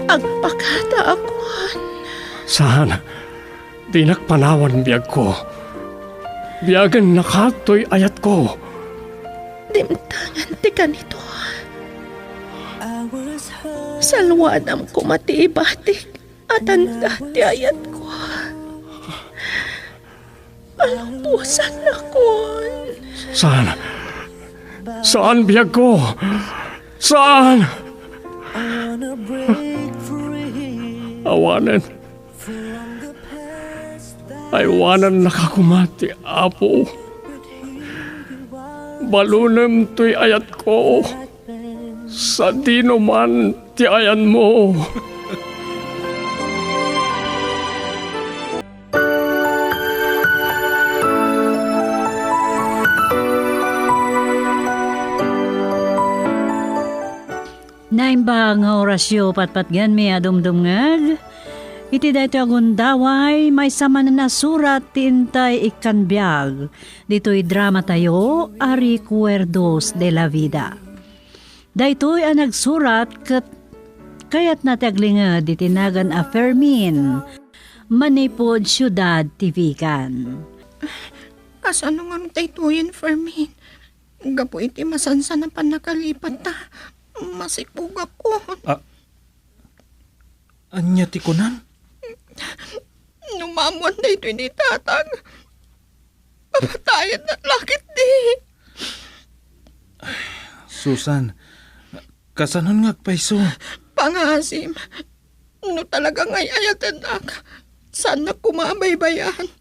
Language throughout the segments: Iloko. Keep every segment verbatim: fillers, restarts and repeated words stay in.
Agpakada a kuan. Saan, dinak panawan biagko. Biagen nakatoy ayatko. Dimtengen ti kanito. Salwadam koma ti ibatik a tanda ti ayatko. Palungpusannakon. Saan? Saan, biagko? Saan? Awanen. Aywanannaka koma ti Apo. Balunem toy ayatko. Sadino man ti ayanmo. Naimbag nga orasyo, patpatgenmi a dumdumngeg. Iti daytoy a gundaway, maysa manen a surat ti intay ikkan biag ditoy dramatayo a Recuerdos de la Vida. Daytoy a nagsurat ket kayatna ti aglinged iti nagan a Fermin, manipud siudad ti Vigan. Kasano ngem daytoyen, Fermin? Gapu iti masansan a pannakalipatta, masikugakon. Ah, ania ti kunam? No maammoan daytoy ni Tatang, papatayenna la ketdi. Susan, kasanon nga agpayso? Pangaasim, no talaga nga ay-ayatennak, saannak koma a baybay-an.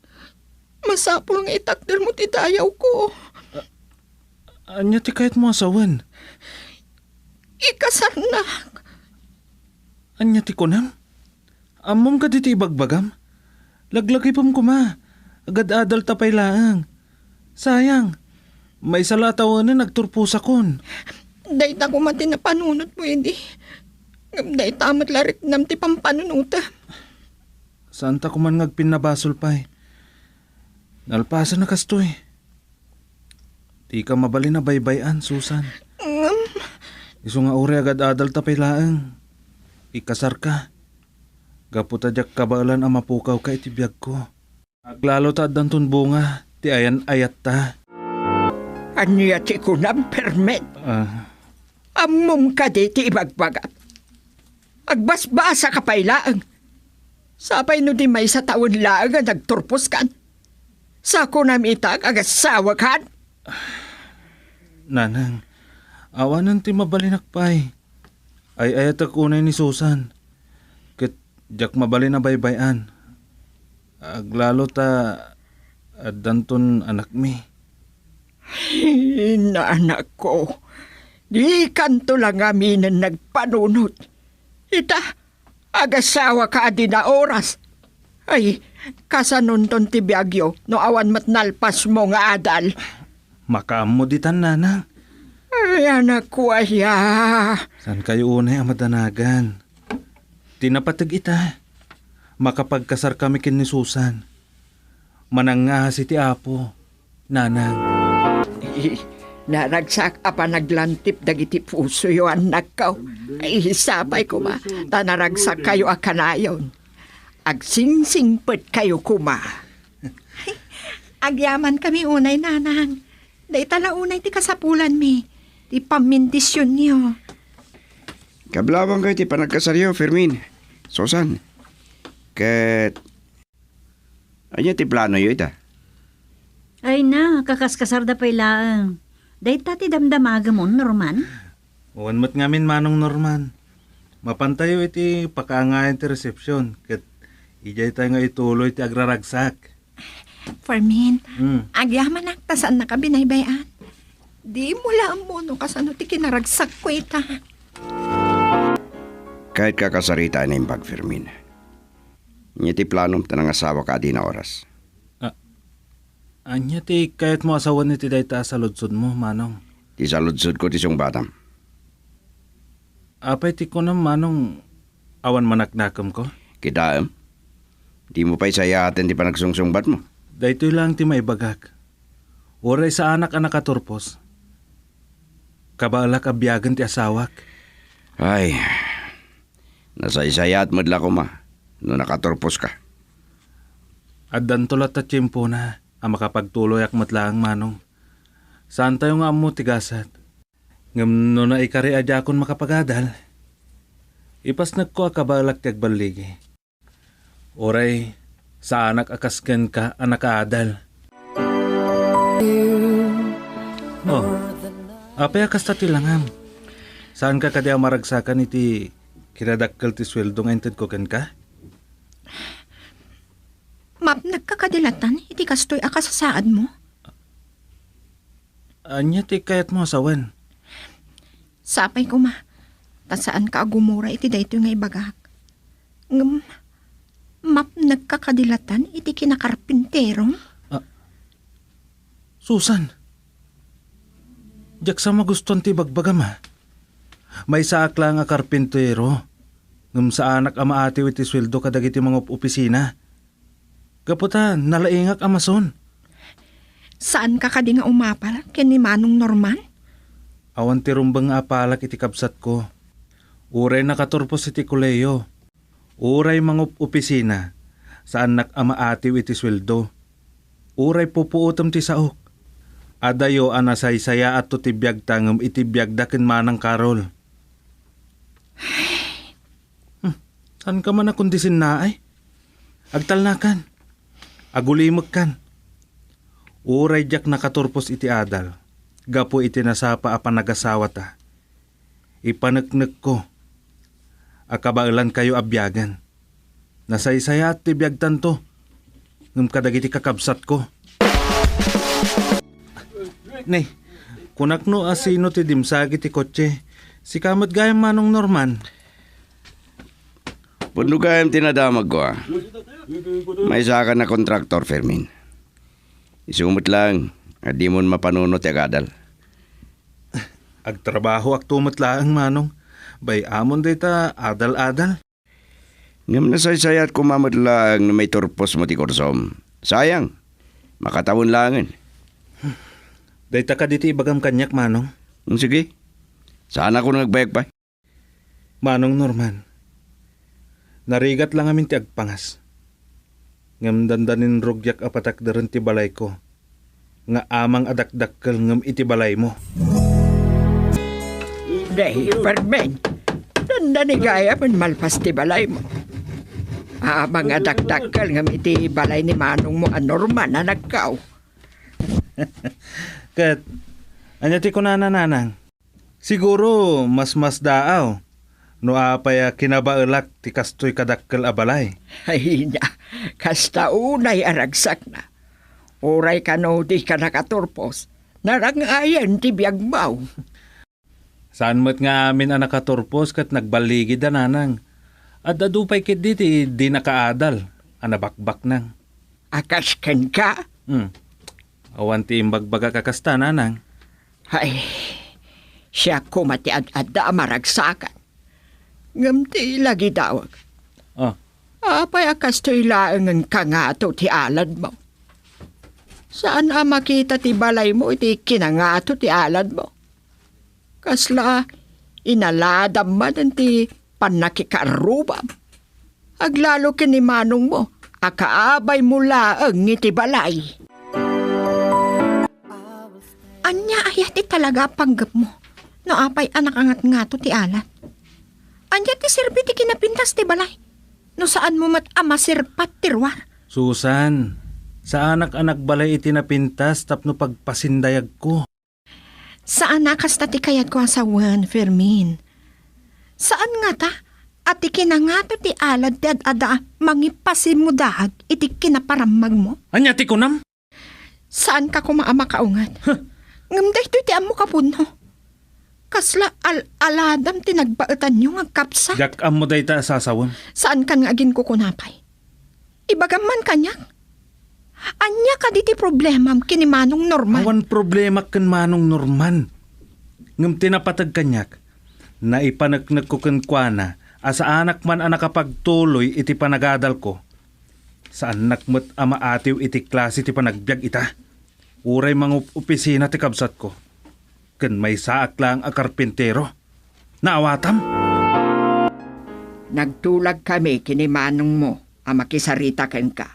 Masapul nga itakdermo ti dayawko. Ania ti kayatmo a sawen? Ikasarnak. Ania ti kunam? Ammom kadi ti ibagbagam? Laglagipem koma. Agad-adalta pay laeng. Sayang. Maysa la a tawenen agturposakon. Dayta koma ti napanunotmo idi. Ngem dayta met la riknam ti pampanunotem. Saanta koman nga agpinnabasol pay. Nalpasen a kastoy. Dika mabalin a baybay-an, Susan. Ngem? Isu nga uray agad-adalta pay laeng. Ikasarka. Gapu ta diak kabaelan a mapukawka iti biagko. Aglalo ta addanton bunga ti ayan-ayatta. Ania ti kunam, Fermin? Ah. Ammom kadi ti ibagbagam? Agbasbasaka pay laeng. Sapay no di maysa tawen laeng a nagturposkan. Sa kunam ita nga agassawakan? Nanang, awanen ti mabalinak pay. Ay-ayatek unay ni Susan. Ket diak mabalin a baybay-an. Aglalo ta addanton anakmi. Ay, nanakko, dikanto la ngaminen nagpanunot. Ita, agasawaka a dina oras. Ay, kasanonton ti biagyo no awan met nalpasmo nga adal? Makaammo ditan, nanang. Ay, anakko aya. Saankayo unay a madanagan. Ti napateg ita, makapagkasarkami ken ni Susan. Manangngaasi ti Apo, nanang. Eh, naragsak a panaglantip dagiti pusoyo, annakko. Ay, sapay koma, ta naragsakkayo a kanayon. Agsingsingpetkayo koma. Agyamankami unay, nanang. Dayta la unay ti kasapulanmi, ti pammendisionyo. Kablawankayo ti panagkasaryo, Fermin, Susan. Ket ania ti planoyo ita? Ay na, kakaskasarda pay laeng. Dayta ti damdamagamon, Norman? Wen met ngamin, Manong Norman. Mapantayo iti pakaangayan ti resepsion, ket idiay tayo nga ituloy ti agraragsak. Fermin, hmm, agyamanak ta saannaka binaybay-an. Dimo la ammo no kasano ti kinaragsakko ita. Kayat kakasarita a naimbag, Fermin. Ania ti planom ta nangasawaka a dina oras? A-, ania ti kayatmo a sawen iti dayta a saludsodmo, Manong? Ti saludsodko ti sungbatam. Apay ti kunam, Manong, awan manaknakemko? Kitaem, dimo pay sayaten ti panagsungsungbatmo. Daytoy laeng ti maibagak. Uray saanak a nakaturpos, kabaelak a biagen ti asawak. Ay, Nasaysayaat met la koma no nakaturposka. Addanto latta tiempona a makapagtuloyak met laeng, Manong. Saantayo nga ammo ti gasat. Ngem no naikari a diakon makapagadal, ipasnekko a kabaelak ti agballigi. Uray, saanak a kas kenka a nakaadal. Oh, apay a kasta ti langam? Saanka kadi a maragsakan iti kinadakkel ti sueldo nga intedko kenka? Mapnekka kadi latan iti kastoy a kasasaadmo? Ania ti kayatmo a sawen? Sapay koma, ta saanka a gumura iti daytoy nga ibagak. Ngem, mapnekka kadi latan iti kinakarpintero? Ah, Susan, diak sa magustuan ti ibagbagam, a. Maysaak laeng a karpintero, ngem saanak a maatiw iti sueldo kadagiti mangup-opisina. Gapu ta nalaingak a mason. Saanka kadi nga umapal ken ni Manong Norman? Awan ti rumbeng nga apalak iti kabsatko. Uray nakaturpos iti kolehiyo, uray mangup-opisina, saannak a maatiw iti sueldo. Uray pupuotem ti saok. Adayo a nasaysayaatto ti biagta ngem iti biagda ken Manang Carol. Hmm, saanka man a kondisinnaay? Agtalnakan. Agulimekkan. Uray diak nakaturpos iti adal, gapu iti nasapa a panagasawata, ipaneknekko a kabaelankayo a biagen. Nasaysayaat ti biagtanto, ngem kadagiti kakabsatko. Ne, kunak no asino ti dimsag iti kotse. Sika met gayam, Manong Norman. Pudno gayam ti nadamagko, a. Maysakan a kontraktor, Fermin. Isu met laeng a dimon mapanuno ti agadal. Agtrabahoakto met laeng, Manong. Bay-amon dayta adal-adal. Ngem nasaysayaat koma met laeng no maiturposmo ti kursom. Sayang, makatawen laengen. Dayta kadi ti ibagam kaniak, Manong? Mm, sige. Saanakon nga agbayag pay. Manong Norman, narigat la ngamin ti agpangas. Ngem dandanin rugiak a patakderen ti balayko nga amang a dakdakkel ngem iti balaymo. Day, Fermin, dandani gayam a malpas ti balaymo. Amang a dakdakkel ngem iti balay ni manongmo a Norman a nagkaw. Ket, ania ti kunana, Nanang? Siguro, masmasdaaw no apay a kinabaelak ti kastoy kadakkel a balay. Ay na, kasta unay a ragsakna. Uray kano dika nakaturpos, narangayan ti biagmo. Saan met nga amin a nakaturpos ket nagballigida, Nanang. Ad-adu pay ketdi ti di nakaadal a nabakbaknang. A kas kenka? Hmm. Awan ti imbagbagak a kasta, Nanang. Ay, siak koma ti ad-adda a maragsakan. Ngem ti lagidawag. Ah. Apay a kastoy laengen kangato ti aladmo? Saan a makita ti balaymo iti kinangato ti aladmo? Kasla inaladam manen ti pannakikarrubam. Aglalo ken ni manongmo a kaabaymo laeng iti balay. Ania aya ti talaga a panggepmo no apay a nakangatngato ti alat? Ania ti serbi ti kinapintas ti balay no saanmo met a maserpat ti ruar? Susan, saanak a nagbalay iti napintas tapno pagpasindayagko. Saan a kasta ti kayatko a sawen, Fermin. Saan ngata a ti kinangato ti alad ti ad-adda a mangipasimmudaag iti kinaparammagmo? Ania ti kunam? Saanka koma a makaunget. Huh. Ngem daytoy ti ammok a pudno. Kasla al-aladam ti nagbaetanyo nga agkapsat. Diak ammo dayta a sasawem. Saankan nga aginkukuna pay. Ibagam man kaniak. Ania kadi ti problemam ken ni Manong Norman? Awan problemak ken Manong Norman. Ngem ti napateg kaniak, naipaneknekko kenkuana a saanak man a nakapagtuloy iti panagadalko. Saannak met a maatiw iti klase ti panagbiag ita. Uray mangup-opisina ti kabsatko, ken maysaak laeng a karpintero. Naawatam? Nagtulagkami ken ni manongmo a makisarita kenka.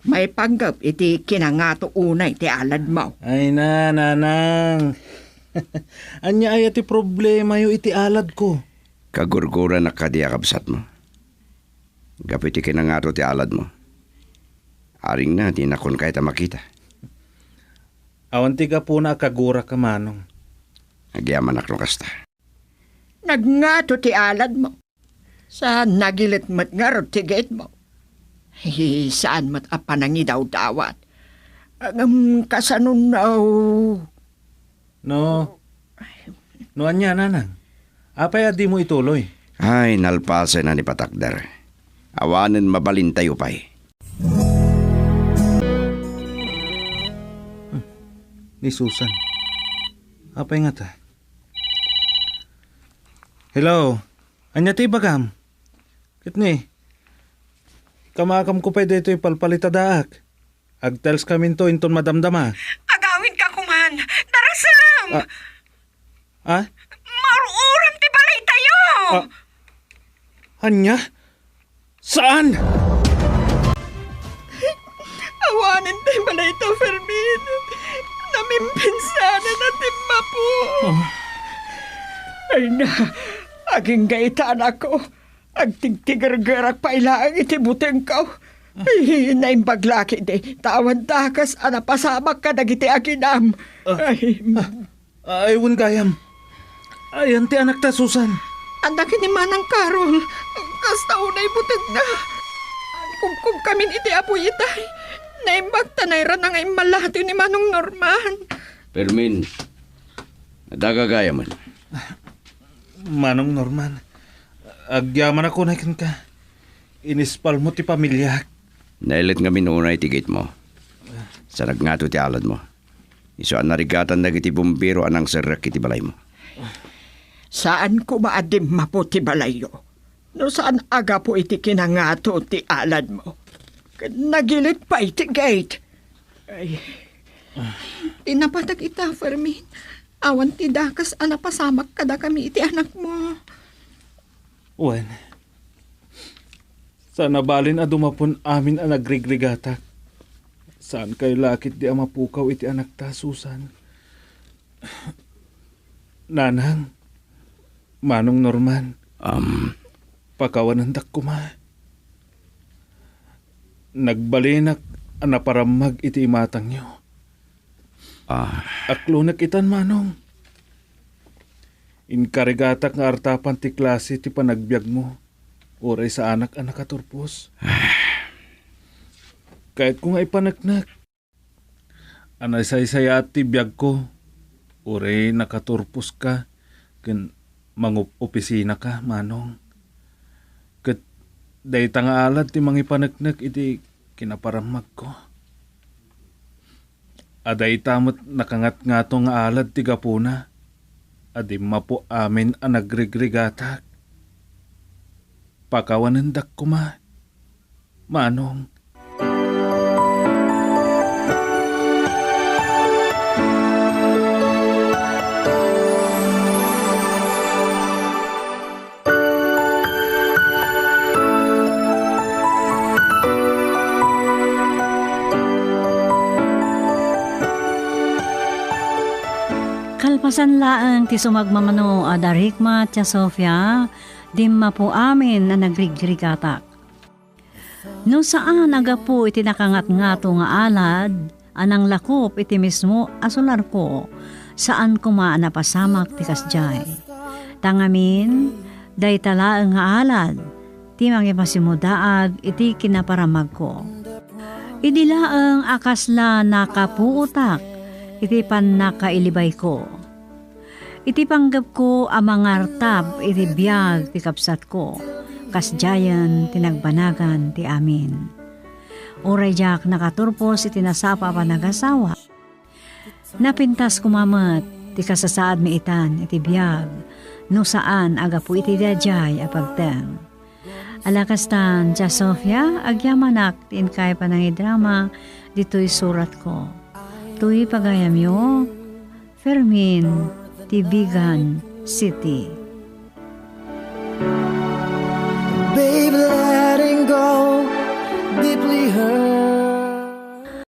Maipanggep iti kinangato unay ti aladmo. Ay na, nanang. Ania aya ti problemayo iti aladko? Kagurguranak kadi a kabsatmo. Gapu iti kinangato ti aladmo. Aringna, dinak kunka ita makita. Awan ti gapuna a kaguraka, manong. Agyamanak no kasta. Nagngato ti aladmo. Saan nagilit met ngarud ti gitmo. Hi, saan met a panangidawdawat. Ngem kasano no? No. No ania, nanang? Apay a dimo ituloy? Ay, nalpasen a ni patakder. Awanen mabalintayo pay. Hmm. Ni Susan. Apay ngata? Hello. Ania ti ibagam? Ket ni, kamakamko pay daytoy palpalitadaak. Agtalskaminto inton madamdama. Agawidka koman. Darasem! Ah? Ah? Maur-uram ti balaytayo! Ah, ania? Saan? Awanen ti balayta, Fermin. Namimpinsanan a timmapo. Oh. Ay na, agingga ita, anakko. Agtigtigergerak pay laeng iti butengko. Ay, naimbag la ketdi, ta awan dakes a napasamak kadagiti aginam. Ah. Ay. Ah. Ay, wen gayam. Ayan ti anakta, Susan. Adda ken ni Manang Carol. Kasta unay butengna. Kubkubkamin iti apuy itay. Naimbag ta nairana nga immallatiw ni Manong Norman. Fermin, adda gagayamen. Manong Norman, agyamanak unay kenka. Inispalmo ti pamiliak. Nailet ngamin unay ti gitmo. Sa nagngato ti aladmo. Isu a narigatan dagiti bumbero a nangserrek iti balaymo. Saan koma a dimmapo ti balayyo no saan a gapu iti kinangato ti aladmo. Ket nagilit pay ti gate. Ay. Ti napateg ita, Fermin. Awan ti dakes a napasamak kadakami iti anakmo. Wen, sa nabalin a dumapon amin a nagrigrigatak, saan kayo la ketdi a mapukaw iti anakta, Susan. Nanang, Manong Norman, Am. Pakawanendak koma. Nagbalinak a naparammag iti imatangyo. Ah. Aklonek itan, Manong. Inkarigatak nga artapan ti klase ti panagbiagmo, uray saanak a nakaturpos. Kayatko nga ipaneknek a naisaysayaat ti biagko, uray nakaturposka ken mangup-opisinaka, Manong. Ket dayta nga alad ti mangipaneknek iti kinaparammagko. A dayta met nakangatngato nga alad ti gapuna a dimmapo amin a nagrigrigatak. Pakawanendak koma, Manong. Kalpasan laeng ti sumagmamano a darikmat, Tia Sofia, dimmapo amin a nagrigrigatak. No saan a gapu iti nakangatngato nga alad a nanglakop iti mismo a solarko, saan koma a napasamak ti kasdiay. Ta ngamin, dayta laeng nga alad ti mangipasimudaag iti kinaparammagko. Idi laeng a kasla nakapuotak iti pannakailibayko. Iti panggepko a mangartab iti biag ti kabsatko, kasdiayen ti nagbanagan ti amin. Uray diak nakaturpos iti nasapa a panagasawa, napintas koma met ti kasasaadmi itan iti biag no saan a gapu iti daydiay a pagteng. Ala kastan, Tia Sofia, agyamanak ti inkay panangidrama ditoy suratko. Toy pagayamyo, Fermin, ti Vigan City.